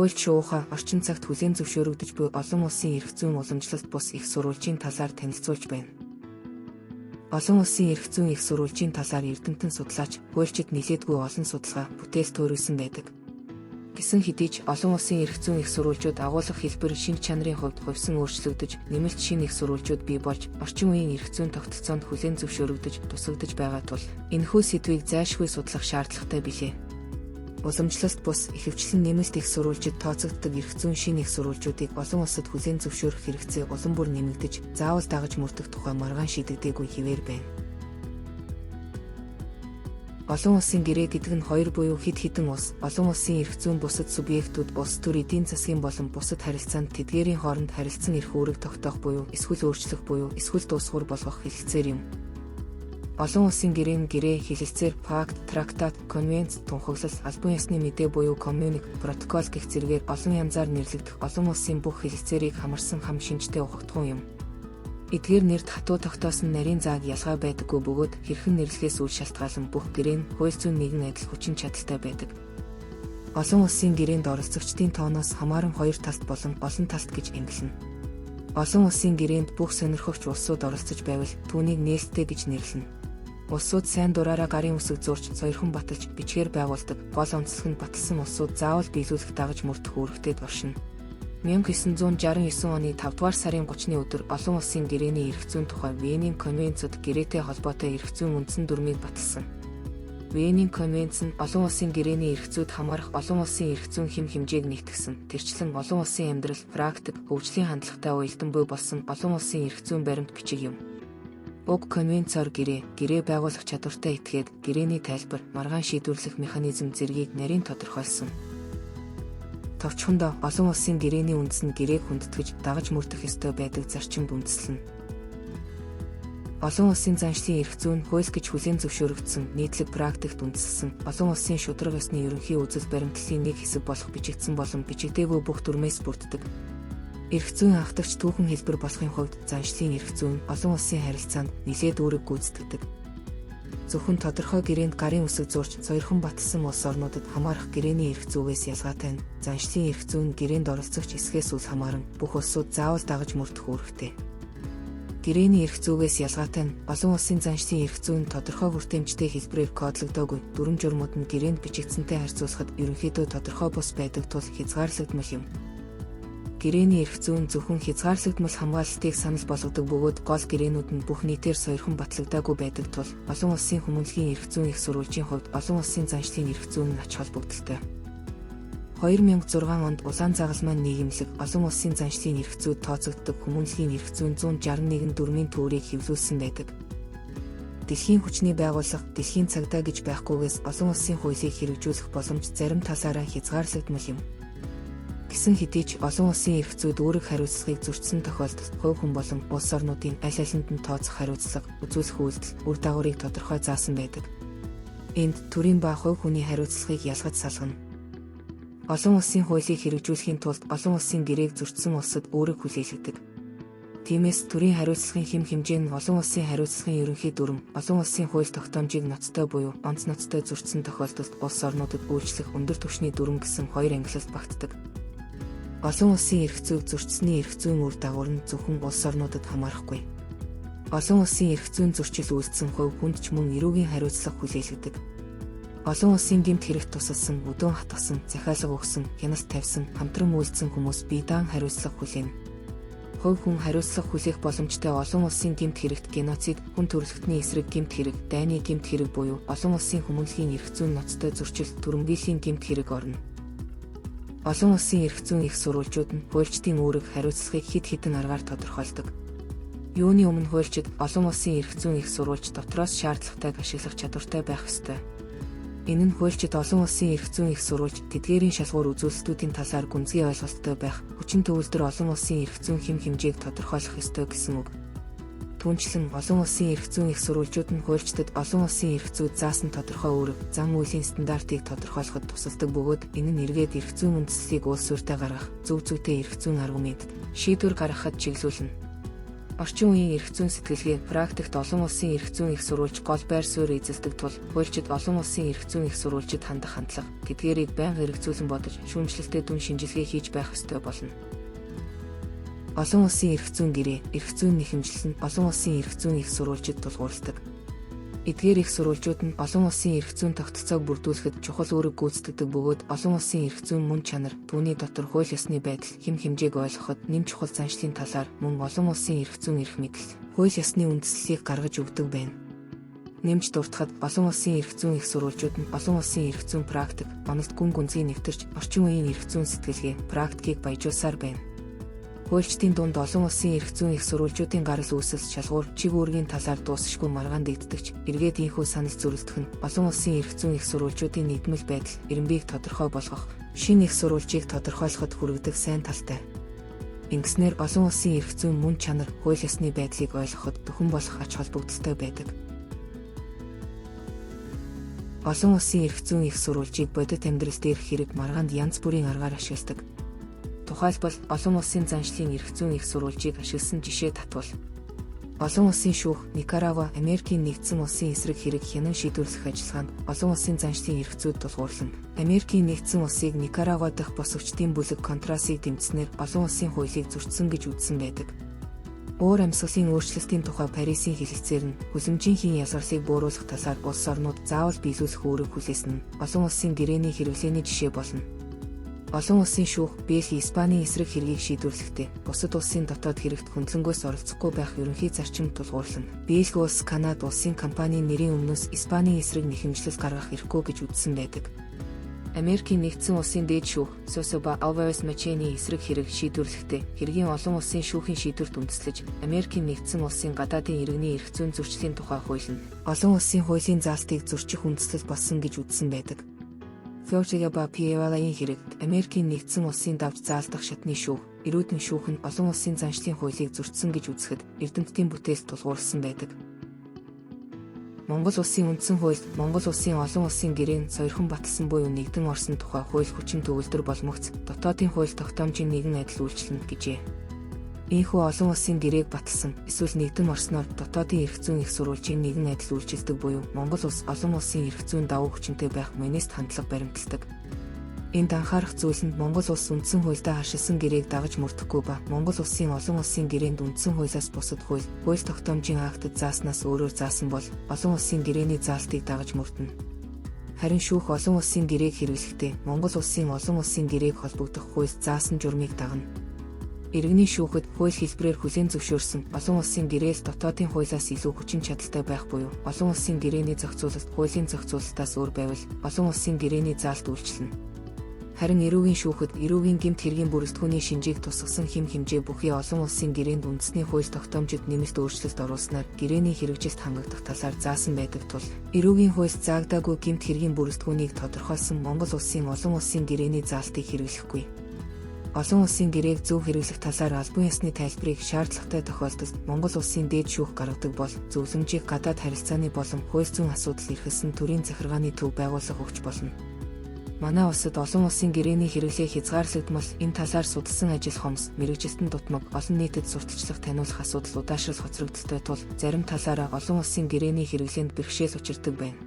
Хуульч шуухай орчин цагт хүлээн зөвшөөрөгдөж буй олон улсын эрх зүйн уламжлалт бус эх сурвалжийн талаар танилцуулж байна. Олон улсын эрх зүйн эх сурвалжийн талаар эрдэмтэн судлаач, хуульчид нэлээдгүй олон судалгаа, бүтээл туурвисан байдаг. Гэсэн хэдий ч олон улсын эрх зүйн эх сурвалжууд агуулга, хэлбэр, шинж чанарын хувьд хувьсан өөрчлөгдөж, нэмэлт шинэ эх сурвалжууд бий болж, орчин үеийн эрх зүйн тогтолцоонд хүлээн зөвшөөрөгдөж, тусагдаж байгаа тул энэхүү сэдвийг зайлшгүй судлах шаардлагатай билээ. Уламжлалт бус, ихэвчлэн нэмэлт эх сурвалжид тооцогддог эрх зүйн шинэ эх сурвалжуудыг олон улсад хүлээн зөвшөөрөх хэрэгцээ улам бүр нэмэгдэж, заавал дагаж мөрдөх тухай маргаан шийдэгдээгүй хэвээр байна. Олон улсын гэрээ гэдэг нь хоёр буюу хэд хэдэн улс, олон улсын эрх зүйн бусад субъектүүд, улс төр, эдийн засгийн болон бусад харилцаанд тэдгээрийн хооронд харилцан эрх үүрэг тогтоох буюу эсвэл өөрчлөх буюу эсвэл дуусгавар болгох хэлэлцээр юм. Олон улсын гэрээ нь гэрээ, хэлэлцээр, пакт, трактат, конвенц, тунхаглал, албан ёсны мэдээ буюу коммюник, протокол гэх зэргээр олон янзаар нэрлэгдэх олон улсын бүх хэлэлцээрийг хамарсан хам шинжтэй ухагдахуун юм. Эдгээр нэрд хатуу тогтоосон нарийн зааг ялгаа байдаггүй бөгөөд хэрхэн нэрлэхээс үл шалтгаалан бүх гэрээ нь хууль зүйн нэгэн адил хүчин чадалтай байдаг. Олон улсын гэрээнд оролцогчдын тооноос хамааран хоёр талт болон олон талт гэж ангилна. Олон улсын гэрээнд бүх сонирхогч улсууд оролцож байвал түүнийг нээлттэй гэж нэрлэнэ. Улсууд сайн дураараа гарын үсэг зурж, сойрхон баталж, бичгээр байгуулдаг. Гол онцлог нь баталсан улсууд заавал биелүүлэх, дагаж мөрдөх үүрэгтэй оршино. 1969 оны 5 дугаар сарын 30-ны өдөр олон улсын гэрээний эрх зүйн тухай Венийн конвенцод гэрээтэй холбоотой эрх зүйн үндсэн дүрмийг баталсан. Венийн конвенц нь олон улсын гэрээний эрх зүйд хамаарах олон улсын эрх зүйн хэм хэмжээг нэгтгсэн. Тэрчлэн олон улсын амьдрал, практик, хөгжлийн хандлагатай уялдан буй болсон олон улсын эрх зүйн баримт бичиг юм. Уг конвенцоор гэрээ, гэрээ байгуулах чадвартай этгээд, гэрээний тайлбар, маргаан шийдвэрлэх механизм зэргийг нарийн тодорхойлсон. Товчхондоо олон улсын гэрээний үндэс нь гэрээг хүндэтгэж, дагаж мөрдөх ёстой байдаг зарчимд үндэслэнэ. Олон улсын заншлын эрх зүй нь хууль гэж хүлээн зөвшөөрөгдсөн, нийтлэг практикт үндэслэсэн, олон улсын шударга ёсны ерөнхий үзэл баримтлалын нэг хэсэг болох бичигдсэн болон бичигдээгүй бүх дүрмээс бүрддэг. Эрх зүйн анхдагч түүхэн хэлбэр болохын хувьд заншлын эрх зүй нь олон улсын харилцаанд нэлээд үүрэг гүйцэтгэдэг. Зөвхөн тодорхой гэрээнд гарын үсэг зурж, сойрхон баталсан улс орнуудад хамаарах гэрээний эрх зүйгээс ялгаатай нь заншлын эрх зүй нь гэрээнд оролцогч эсхээс үл хамааран бүх улсууд заавал дагаж мөрдөх үүрэгтэй. Гэрээний эрх зүйгээс ялгаатай нь олон улсын заншлын эрх зүй нь тодорхой хүртээмжтэй хэлбэрээр кодлогдоогүй, дүрэм журмууд нь гэрээнд бичигдсэнтэй харьцуулахад ерөнхийдөө тодорхой бус байдаг тул хязгаарлагдмал юм. Гэрээний эрх зүй нь зөвхөн хязгаарлагдмал хамгаалалтыг санал болгодог бөгөөд гол гэрээнүүд нь бүх нийтээр сойрхон батлагдаагүй байдаг тул олон улсын хүмүүнлэгийн эрх зүйн эх сурвалжийн хувьд олон улсын заншлын эрх зүйн нь ач холбогдолтой. 2006 онд Улаан загалмайн нийгэмлэг олон улсын заншлын эрх зүйд тооцогддог хүмүүнлэгийн эрх зүйн 161 дүрмийн төврийг хэвлүүлсэн байдаг. Дэлхийн хүчний байгууллага, дэлхийн цагдаа гэж байхгүйгээс олон улсын хуулийг хэрэгжүүлэх боломж зарим талаараа хязгаарлагдмал юм. Гэсэн хэдий ч олон улсын эрх зүйд үүрэг хариуцлагыг зөрчсөн тохиолдолд хувь хүн болон улс орнуудын аль алинд нь тооцох хариуцлага, үзүүлэх үйлдэл, үр дагаврыг тодорхой заасан байдаг. Энд төрийн ба хувь хүний хариуцлагыг ялгаж салгана. Олон улсын хуулийг хэрэгжүүлэхийн тулд олон улсын гэрээг зөрчсөн улсад үүрэг хүлээлгдэг. Тиймээс төрийн хариуцлагын хэм хэмжээ нь олон улсын хариуцлагын ерөнхий дүрэм, олон улсын хууль тогтоомжийг ноцтой буюу онц ноцтой зөрчсөн тохиолдолд улс орнуудад үйлчлэх өндөр түвшний дүрэм гэсэн хоёр ангилалд багтдаг. Олон улсын эрх зүйг зөрчсөний эрх зүйн үр дагавар нь зөвхөн улс орнуудад хамаарахгүй. Олон улсын эрх зүйн зөрчил үйлдсэн хувь хүнд ч мөн эрүүгийн хариуцлага хүлээлгдэг. Олон улсын гэмт хэрэгт тусалсан, өдөөн хатгасан, захиалга өгсөн, хяналт тавьсан, хамтран үйлдсэн хүмүүс бие даан хариуцлага хүлээнэ. Хувь хүн хариуцлага хүлээх боломжтой олон улсын гэмт хэрэгт геноцид, хүн төрөлхтний эсрэг гэмт хэрэг, дайны гэмт хэрэг буюу олон улсын хүмүүнлэгийн эрх зүйн ноцтой зөрчил, түрэмгийллийн гэмт хэрэг орно. Олон улсын эрх зүйн эх сурвалжууд нь хуульчдын үүрэг хариуцлагыг хэд хэдэн аргаар тодорхойлдог. Юуны өмнө хуульчид олон улсын эрх зүйн эх сурвалж дотроос шаардлагатайг ашиглах чадвартай байх ёстой. Энэ нь хуульчид олон улсын эрх зүйн эх сурвалж, тэдгээрийн шалгуур үзүүлэлтүүдийн талаар гүнзгий ойлголттой байх, хүчин төвлөрдөр олон улсын эрх зүйн хэм хэмжээг тодорхойлох ёстой гэсэн үг. Түүнчлэн олон улсын эрх зүйн эх сурвалжууд нь хуульчдад олон улсын эрх зүйд заасан тодорхой үүрэг, зан үйлийн стандартыг тодорхойлоход тусалдаг бөгөөд энэ нь эргээд эрх зүйн үндслийг улс суурьтай гаргах, зөв зүйтэй эрх зүйн аргументд шийдвэр гаргахад чиглүүлнэ. Орчин үеийн эрх зүйн сэтгэлгээ практикт олон улсын эрх зүйн их сурвалж гол байр суурь эзэлдэг тул хуульчид олон улсын эрх зүйн их сурвалжид хандах хандлага тэдгээрийг байнга эргэцүүлэн бодож шүүмжлэлтэй дүн шинжилгээ хийж байх ёстой болно. Олон улсын эрх зүйн гэрээ, эрх зүйн нэхэмжлэл нь олон улсын эрх зүйн их сурвалжид тулгуурладаг. Эдгээр их сурвалжууд нь олон улсын эрх зүйн тогтолцоог бүрдүүлэхэд чухал үүрэг гүйцэтгэдэг бөгөөд олон улсын эрх зүйн мөн чанар, түүний дотор хууль ёсны байдал, хэм хэмжээг ойлгоход нэм чухал заншлын талаар мөн олон улсын эрх зүйн эрх мэдэл, хууль ёсны үндслэлийг гаргаж өгдөг байна. Нэмж дурдахад олон улсын эрх зүйн их сурвалжууд нь олон улсын эрх зүйн практик, онолт гүн гүнзгий нэвтэрч орчин үеийн эрх зүйн сэтгэлгээ, практикийг баяжуулсаар байна. Хуульчдын дунд олон улсын эрх зүйн их сурвалжуудын гарал үүсэл, шалгуур, чиг үүргийн талаар дуусшгүй маргаан дэгддэгч, эргээд ийнхүү санал зөрөлдөх нь олон улсын эрх зүйн их сурвалжуудын нийгмэл байдал, эренбийг тодорхой болгох, шинэ их сурвалжийг тодорхойлоход хүргэдэг сайн талтай. Ингэснээр олон улсын эрх зүйн мөн чанар, хууль ёсны байдлыг ойлгоход дөхөн болох ач холбогдолтой байдаг. Олон улсын эрх зүйн их сурвалжийг бодит амьдрал дээрх хэрэг маргаанд янз бүрийн аргаар ашигладаг. Тухайлбал, олон улсын заншлын эрх зүйн их сурвалжийг ашигласан жишээ татвал олон улсын шүүх Никарагуа, Америкийн нэгдсэн улсын эсрэг хэрэг хянан шийдвэрлэх ажиллагаанд олон улсын заншлын эрх зүйд тулгуурлан Америкийн нэгдсэн улсыг Никарагуа дахь босгочдын бүлэг Контрасыг дэмжсэнээр олон улсын хуулийг зөрчсөн гэж үзсэн байдаг. Уур амьсгалын өөрчлөлтийн тухай Парисын хэлэлцээр нь хүлэмжийн хийн ялгарлыг бууруулах талаар улс орнууд заавал биелүүлэх үүрэг хүлээсэн нь олон улсын гэрээний хэрэглээний жишээ болно. Олон улсын шүүх Бельги Испанийн эсрэг хэргийг шийдвэрлэхдээ бусад улсын дотоод хэрэгт хөндлөнгөөс оролцохгүй байх ерөнхий зарчимд тулгуурлан Бельги улс Канада улсын компанийн нэрийн өмнөөс Испанийн эсрэг нэхэмжлэл гаргах эрхгүй гэж үзсэн байдаг. Америкийн нэгдсэн улсын дээд шүүх Сособа Алварес Мачены эсрэг хэрэг шийдвэрлэхдээ хэргийн олон улсын шүүхийн шийдвэрт үндэслэж Америкийн нэгдсэн улсын гадаадын иргэний эрх зүйн зөрчлийн тухай хууль нь олон улсын хуулийн заалтыг зөрчих үндслэл болсон гэж үзсэн байдаг. Флорида ба PLA-ийн хэрэгт Америкийн нэгдсэн улсын давж заалдах шатны шүүх, эрүүдэн шүүх нь олон улсын заншлын хуулийг зөрчсөн гэж үзэхэд эрдэмтдийн бүтээлд тулгуурласан байдаг. Монгол улсын үндсэн хуульд Монгол улсын олон улсын гэрээн сойрхон баталсан буюу нэгдэн орсон тухай хууль хүчин төгөлдөр боломогц дотоодын хууль тогтоомжийн нэгэн адил үйлчилнэ гэжээ. Ийхүү олон улсын гэрээг баталсан эсвэл нэгдэн орсноор дотоодын эрх зүйн их сурвалжийн нэгэн адил үйлчилдэг буюу Монгол улс олон улсын эрх зүйн давуу хүчинтэй байх монест хандлага баримталдаг. Энд анхаарах зүйл нь Монгол улс үндсэн хуульдаа харшилсан гэрээг дагаж мөрдөхгүй ба Монгол улсын олон улсын гэрээнд үндсэн хуулиас бусад хууль, хууль тогтоомжийн актад зааснаас өөрөөр заасан бол олон улсын гэрээний заалтыг дагаж мөрдөнө. Харин шүүх олон улсын гэрээг хэрэглэхдээ Монгол улсын олон улсын гэрээг холбогдох хууль заасан журмыг дагна. Иргэний шүүхэд хууль хэлбэрээр хүлээн зөвшөөрсөн олон улсын гэрээл дотоодын хуулиас илүү хүчин чадалтай байх буюу олон улсын гэрээний зохицуулалт хуулийн зохицуулалтаас өөр байвал олон улсын гэрээний заалт үйлчилнэ. Харин эрүүгийн шүүхэд эрүүгийн гэмт хэргийн бүрэлдэхүүний шинжийг тусгасан хэм хэмжээ бүхий олон улсын гэрээнд үндэсний хууль тогтоомжид нэмэлт өөрчлөлт оруулснаар гэрээний хэрэгжилт хангагдах талаар заасан байдаг тул эрүүгийн хуульд заагдаагүй гэмт хэргийн бүрэлдэхүүнийг тодорхойлсон Монгол улсын олон улсын гэрээний заалтыг хэрэглэхгүй. Олон улсын гэрээг зөв хэрэглэх талаар албан ёсны тайлбарыг шаардлагатай тохиолдолд Монгол улсын дээд шүүх гаргадаг бол зөвлөмжийг гадаад харилцааны болон хууль зүйн асуудал эрхэлсэн төрийн захиргааны төв байгууллага өгч болно. Манай улсад олон улсын гэрээний хэрэглээ хязгаарлагдмал энэ талаар судалсан ажил хомс, мэргэжилтэн дутмаг, олон нийтэд сурталчлах таниулах асуудал удаашрал хоцрогдолтой тул зарим талаараа олон улсын гэрээний хэрэглээнд бэрхшээл учирдаг байна.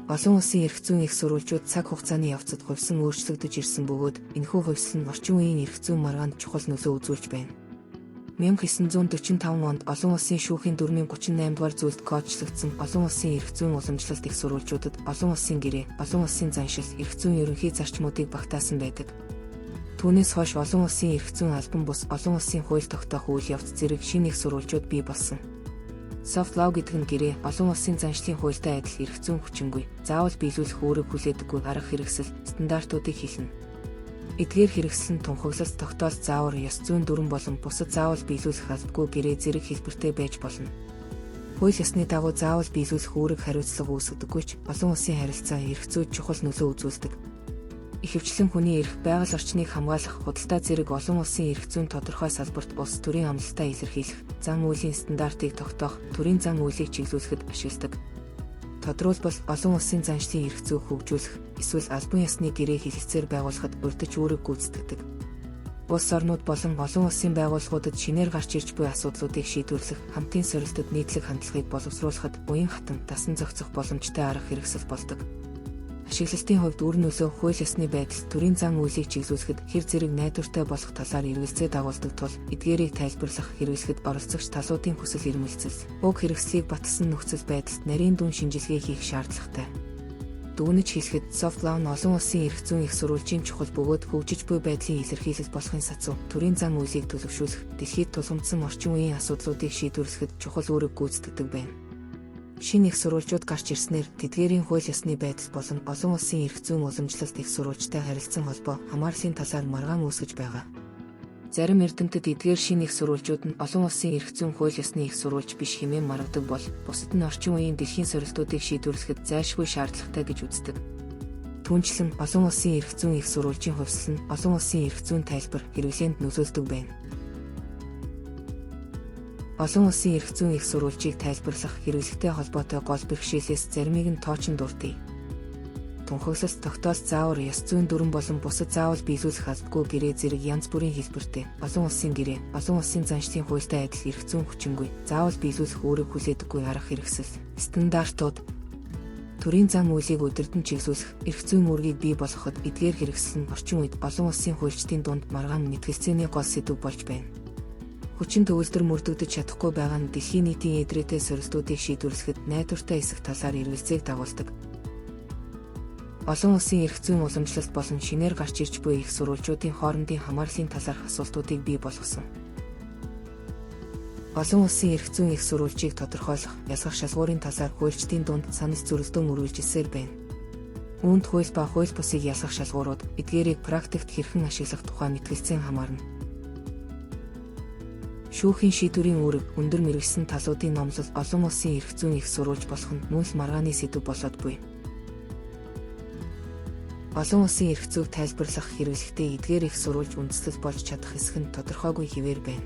Олон улсын эрх зүйн их сурвалжууд цаг хугацааны явцад хувьсан өөрчлөгдөж ирсэн бөгөөд энэхүү хувьсэл нь орчин үеийн эрх зүйн маргаанд чухал нөлөө үзүүлж байна. 1945 онд олон улсын шүүхийн дүрмийн 38 дугаар зүйлд кодчлогдсон олон улсын эрх зүйн уламжлалт их сурвалжуудад олон улсын гэрээ, олон улсын заншил, эрх зүйн ерөнхий зарчмуудыг багтаасан байдаг. Түүнээс хойш олон улсын эрх зүйн албан бус олон улсын хууль тогтоох үйл явц зэрэг шинэ их сурвалжууд бий болсон. Soft law гэдэг нь гэрээ, олон улсын заншлын хуультай адил эрх зүйн хүчингүй, заавал биелүүлэх үүрэг хүлээдэггүй арга хэрэгсэл, стандартуудыг хэлнэ. Эдгээр хэрэгсэл нь тунхаглалт, тогтоолт, заавар, ёс зүйн дүрэм болон бусад заавал биелүүлэх албагүй гэрээ зэрэг хэлбэртэй байж болно. Хууль ёсны дагуу заавал биелүүлэх үүрэг хариуцлага үүсгэдэггүй ч олон улсын харилцаа эрх зүйд чухал нөлөө үзүүлдэг. Ихэвчлэн хүний эрх, байгаль орчныг хамгаалах, худалдаа зэрэг олон улсын эрх зүйн тодорхой салбарт улс төрийн амлалтаа илэрхийлэх, зан үйлийн стандартыг тогтоох, төрийн зан үйлийг чиглүүлэхэд ашигладаг. Тодруулбал, олон улсын заншлын эрх зүйг хөгжүүлэх, эсвэл албан ёсны гэрээ хэлэлцээр байгуулахад урьдч үүрэг гүйцэтгэдэг. Улс орнууд болон олон улсын байгууллагуудад шинээр гарч ирж буй асуудлуудыг шийдвэрлэх, хамтын сорилтод нийтлэг хандлагыг боловсруулахад уян хатан дасан зохицох боломжтой арга хэрэгсэл болдог. Ашиглалтын хувьд үр нөлөө хууль ёсны байдал төрийн зан үйлийг чиглүүлэхэд хэр зэрэг найдвартай болох талаар эргэлзээ дагуулдаг тул эдгээрийг тайлбарлах, хэрэглэхэд оролцогч талуудын хүсэл эрмэлзэл, уг хэрэгслийг баталсан нөхцөл байдалд нарийн дүн шинжилгээ хийх шаардлагатай. Дүгнэж хэлэхэд soft law нь олон улсын эрх зүйн их сурвалжийн чухал бөгөөд хөгжиж буй байдлын илэрхийлэл болохын сацуу төрийн зан үйлийг төлөвшүүлэх, дэлхийд тулгамдсан орчин үеийн асуудлуудыг шийдвэрлэхэд чухал үүрэг гүйцэтгэдэг байна. Шинэ их сурвалжууд гарч ирснээр тэдгээрийн хууль ёсны байдал болон олон улсын эрх зүйн уламжлалт их сурвалжтай харилцан холбоо хамаарлын талаар маргаан үүсгэж байгаа. Зарим эрдэмтэд эдгээр шинэ их сурвалжууд нь олон улсын эрх зүйн хууль ёсны их сурвалж биш хэмээн маргадаг бол бусад нь орчин үеийн дэлхийн сорилтуудыг шийдвэрлэхэд зайлшгүй шаардлагатай гэж үздэг. Түүнчлэн олон улсын эрх зүйн их сурвалжийн хувьсгал нь олон улсын эрх зүйн тайлбар хэрэглээнд нөлөөлдөг байна. Олон улсын эрх зүйн их сурвалжийг тайлбарлах хэрэглэхтэй холбоотой гол бэрхшээлээс заримыг нь тоочин дурдъя. Тунхаглалт, тогтоол, заавар, ёс зүйн дүрэм болон бусад заавал биелүүлэх албагүй гэрээ зэрэг янз бүрийн хэлбэртэй олон улсын гэрээ, олон улсын заншлын хуультай адил эрх зүйн хүчингүй, заавал биелүүлэх үүрэг хүлээдэггүй арга хэрэгсэл, стандартууд төрийн зан үйлийг удирдан чиглүүлэх, эрх зүйн үүргийг бий болгоход эдгээр хэрэгсэл нь орчин үед олон улсын хуульчдын дунд маргаан мэтгэлцээний гол сэдэв болж байна. Хүчин төгөлдөр мөрдөгдөж чадахгүй байгаа нь дэлхийн нийтийн эдрээтэй сорилтуудыг шийдвэрлэхэд найдвартай эсэх талаар эргэлзээг дагуулдаг. Олон улсын эрх зүйн уламжлалт болон шинээр гарч ирж буй их сурвалжуудын хоорондын хамаарлын талаарх асуултуудыг бий болгосон. Олон улсын эрх зүйн их сурвалжийг тодорхойлох, ялгах шалгуурын талаар хуульчдын дунд санал зөрөлдөөн үргэлжилсээр байна. Үүнд хууль ба хууль бусыг ялгах шалгуурууд эдгээрийг практикт хэрхэн ашиглах тухай мэтгэлцээн хамаарна. Шүүхийн шийдвэрийн үүрэг, өндөр мэргэшсэн талуудын номлол олон улсын эрх зүйн их сурвалж болох нь мөн л маргааны сэдэв болоод буй. Олон улсын эрх зүйг тайлбарлах хэрэглэхдээ эдгээр их сурвалж үндэслэл болж чадах эсэх нь тодорхойгүй хэвээр байна.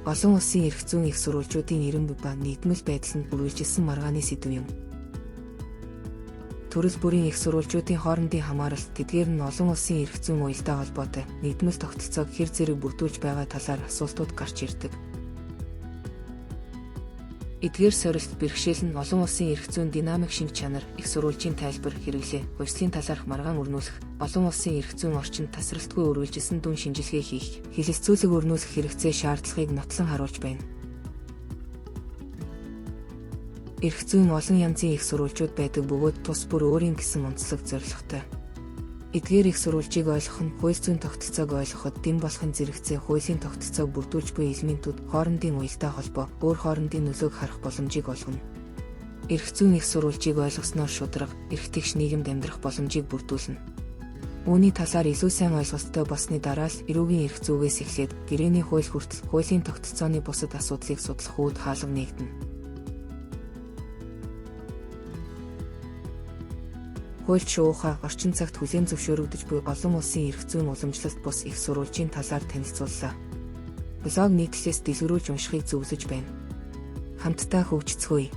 Олон улсын эрх зүйн их сурвалжуудын эренб ба нийгмэл байдал нь үргэлжилсэн маргааны сэдэв юм. Төрөл бүрийн их сурвалжуудын хоорондын хамаарал тэдгээр нь олон улсын эрх зүйн уялдаа холбоотой нийгмэл тогтолцоог хэр зэрэг бүрдүүлж байгаа талаар асуултууд гарч ирдэг. Эдгээр сорилт бэрхшээл нь олон улсын эрх зүйн динамик шинж чанар, их сурвалжийн тайлбар, хэрэглээ, хувьслын талаарх маргаан өрнүүлэх, олон улсын эрх зүйн орчинд тасралтгүй үргэлжилсэн дүн шинжилгээ хийх, хэлэлцүүлэг өрнүүлэх хэрэгцээ шаардлагыг нотлон харуулж байна. Эрх зүйн олон янзын их сурвалжууд байдаг бөгөөд тус бүр өөрийн гэсэн онцлог зорилготой. Эдгээр их сурвалжийг ойлгох нь хууль зүйн тогтолцоог ойлгоход дэм болохын зэрэгцээ хуулийн тогтолцоог бүрдүүлж буй элементүүд хоорондын уялдаа холбоо, өөр хоорондын нөлөөг харах боломжийг олгоно. Эрх зүйн их сурвалжийг ойлгосноор шударга, эрх тэгш нийгэмд амьдрах боломжийг бүрдүүлнэ. Үүний талаар илүү сайн ойлголттой болсны дараа л эрүүгийн эрх зүйгээс эхлээд гэрээний хууль хүртэл хуулийн тогтолцооны бусад асуудлыг судлах үүд хаалга нээгдэнэ. Хуульч шуухай орчин цагт хүлээн зөвшөөрөгдөж буй олон улсын эрх зүйн уламжлалт бус их сурвалжийн талаар танилцууллаа. Блог нийтлэлээс дэлгэрүүлж уншихыг зөвлөж байна. Хамтдаа хөгжицгөөе.